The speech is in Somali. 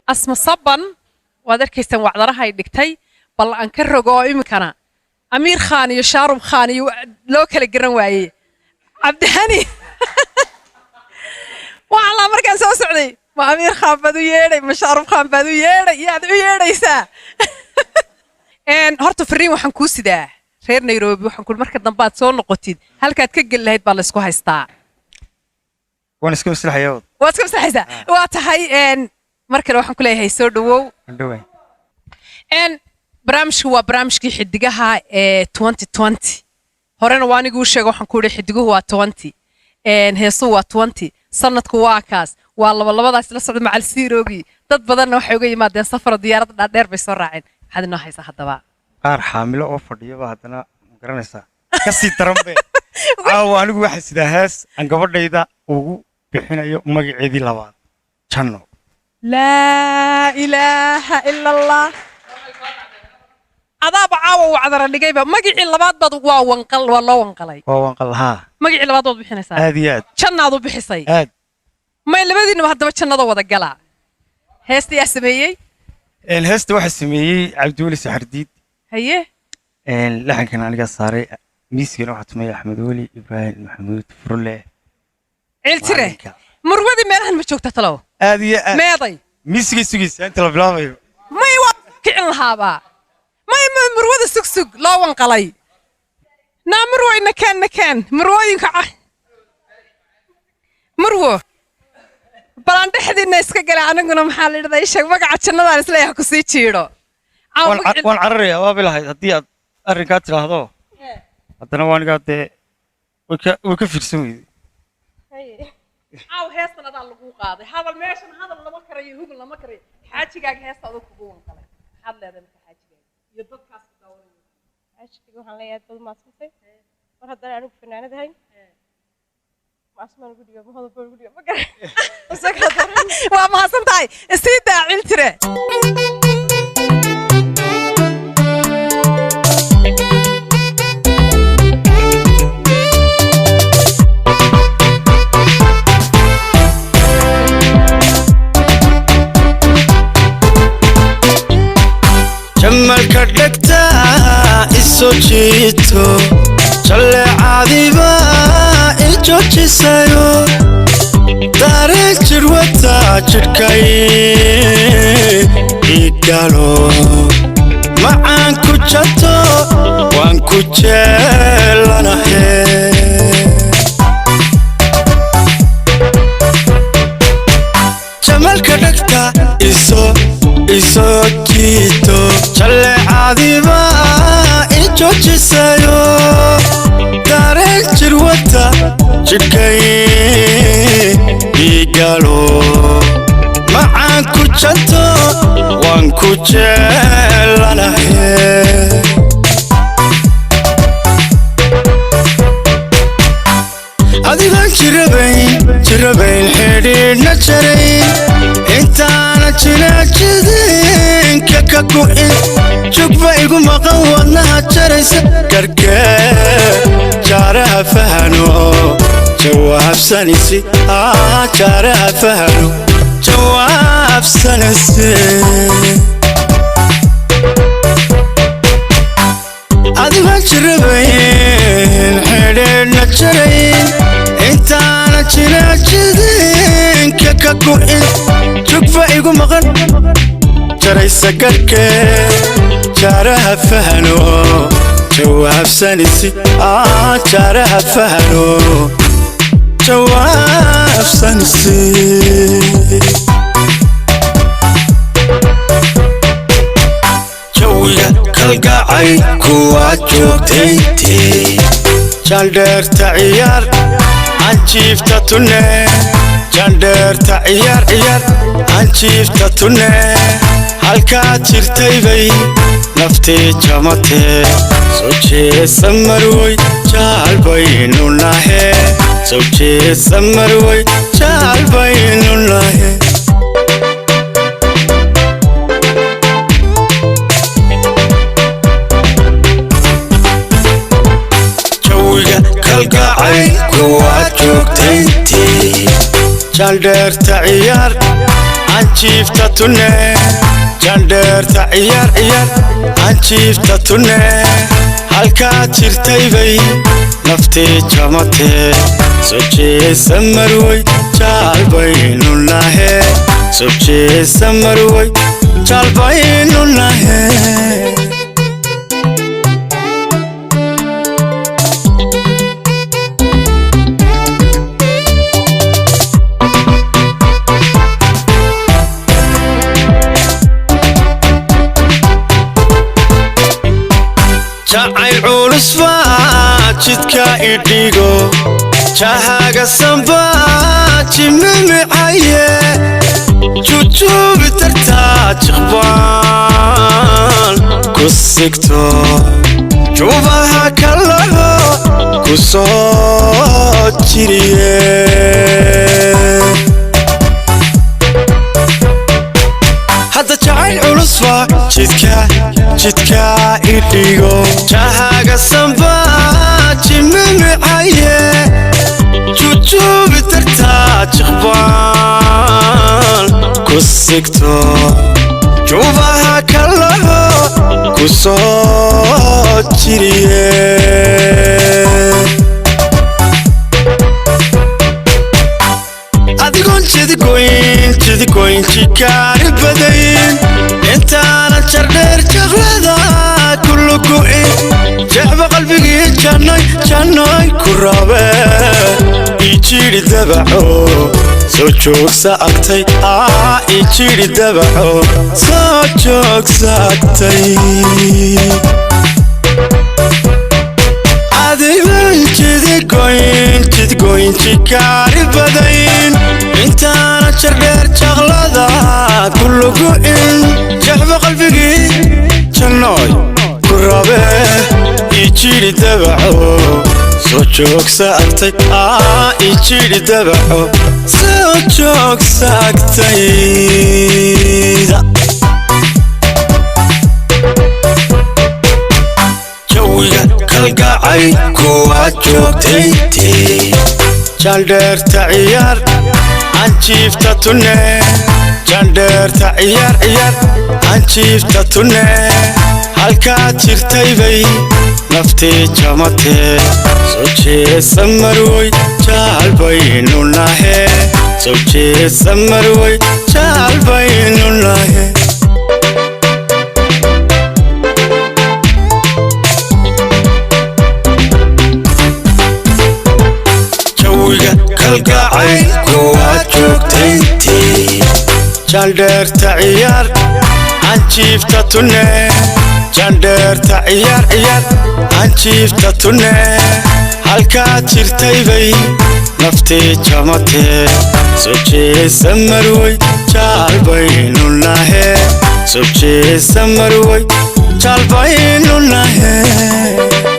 Asma Saban waad arkaysaan wacdaraha ay dhigtay. Bal aan ka rogo oo iminkana Amiir Khan iyo Shaarub Khan iyo loo kala garan waayey. Cabdihani, waxaa laa markaan soo socday, ma Amiir Khan baad u yeedhay, ma Shaarub Khan baad u yeedhay? Yaad u yeedhaysaa? Horta fariin waxaan kuu sidaa reer Nairobi. Waxaan ku marka dambe aad soo noqotid, halkaad ka geli lahayd baa laysku haystaa. Waan iska maslaxaya. Waad iska maslaxaysaa, waa tahay. Mar kale waxaan ku leeyahay soo dhawow. Dhawaan. Barnaamijku waa barnaamijkii xidigaha ee 2020. Horena waa aniguu sheega, waxaan ku idhi xidiguhu waa 20, heesuhu waa 20, sanadku waa kaas, waa labalabadaas la socda macal siiroogii. Dad badanna waxay uga yimaadeen safaro, diyaaradda dhaadheer bay soo raaceen. Maxaad inoo haysaa haddaba? Qaar xaamilo oo fadhiyaba haddana ma garanaysaa, ka sii daran be. Caawa anigu waxaa sidaa hees aan gabadhayda ugu bixinayo magaceedii labaad, Janno. Laa ilaaha ila Allah! Adaaba caawa wacdara dhigayba. Magicii labaad baad waa wanqal, waa loo wanqalay. Waa wanqal, haa. Magicii labaad baad bixinaysaa? Aad iyo aad. Jannaad u bixisay? Aad. May labadiinaba haddaba jannada wada gala. Heesta yaa sameeyey? Heesta waxaa sameeyey Cabdiweli Saxardiid. Haye. Laxankan anigaa saaray, miiskana waxaa tumaya Axmed Weli Ibraahim Maxamuud Furle. Ciiltire. Macalinka. Murwadii meelahan ma joogta talow? Aad iyo aad. Meeday? Miisigay sugaysaa inta la bilaabayo. May, waa kicin lahaaba. May, may, murwada sug loo wanqalay. Naa murwoy, nakeen, nakeen murwooyinka murwo balaan dhexdiinna iska gala. Aniguna maxaa la idhahdaa, ii sheeg magaca jannadaan isleeyahay ku sii jiidho. Caawa Waan cararayaa waa bilahayd haddii aad arrinkaa tidhaahdo. Haddana waa anigaa dee way ka fiirsan weyday. Caawa heestan adaa lagu qaaday. Hadal meeshan hadal lama karayo, hugun lama karayo. Xaajigaaga heesta adoo kugu wanqalay, maxaad leedahay marka xaajigaaga iyo dadkaas ku daawanaya? Xaajigayga waxaan leeyahay aad baad umahadsantay. Mar haddana anigu fanaanad ahayn, maasmaan ugu dhigo, ma hodol baan ugu dhigo, ma garan isagaa daran. Waa mahadsan tahay. Sii daa, Ciltire. Jamalka dhegta isoo jiito, jalleecadiba i joojisayo, dareen jidhwata jidhkay igalo, macaan ku jato, waan ku jeelanahe. Jamalka dhegta isoo jiito, jalleecadiba i joojisayo, dareen jirwata jidhkay igalo, macaan ku janto, waan ku jeelanahe. Adigoon jirabayn jirabayn, xidhiidhna jarayn, intaana jinaajidinka ka ku'in, jugba igu maqan, wadnaha jaraysa garkee, jaaraha fahano jawaabsanisi, jaaraha fahano jawaabsanisi. Adigoon jirabayn, xidhiidhna jarayn, intaana jinaajidinka ka ku'in, jugba igu maqan, jaraysa garhkee, jaaraha fahano jawaabsanisi, jaaraha fahano jawaabsanisi. Jawiga kalgacay kuwaad joogtayntii, jandheerta ciyaar anjiifta tunne, jandheerta ciyaar ciyaar anjiifta tunne, halkaad jirtaybay naftii jamatee, soo jeesa marwey, jaalbaynu nahe, soo jeesa marwey, jaalbaynu nahe. Jawiga kalgacay kuwaad joogtayntii, jandheerta ciyaar Anjiifta tune, jandheerta ciyaar ciyaar, anjiifta tune. Halkaad jirtay bay naftii jamatee. Soo jeesa marwey, jaalbaynu nahe. Soo jeesa marwey, jaalbaynu nahe. Jacayl culus baa jidka idhigo, jahaaga sambaa jimimicaye, jujuubi dartaa jiqbaan ku sigto, jubaha kalaho ku soo jiriye. Hadda jacayl culus baa jidka idhigo, jahaaga sambaa jimimicaye, jujuubi dartaa jiqbaan ku sigto, jubaha kalaho ku soo jiriye. Adigoon jidigoyn jidigoyn jikaari badayn, intaana jardheer jaqlada kulugu'in, jecba qalbigii jannay jannay ku rabe, ijidhi dabaco soo joogsa agtay, aa ijidhi dabaco soo joogsa agtay. Adigoon jidigoyn jidgoyn jikaari badayn, intaana jardheer jaqlada kulugu'in, jecba qalbigii jannooy ku rabe, ijidhi dabaco soo joogsa agtay, aa ijidhi dabaco soo joogsa agtayda. Jawiga kalgacay kuwa joogtaytee, jandheerta ciyaar, anjiifta tune, jandheerta ciyaar ciyaar, anjiifta tune. Halkaad jirtay bay naftii jamatee. Soo jeesa marwey, jaalbaynu nahe. Soo jeesa marwey, jaalbaynu nahe. Jawiga kalgacay kuwa joogtaytee, jandheerta ciyaar, anjiifta tune, jandheerta ciyaar ciyaar, anjiifta tune. Halkaad jirtay bay naftii jamatee. Soo jeesa marwey, jaalbaynu nahe. Soo jeesa marwey, jaalbaynu nahe.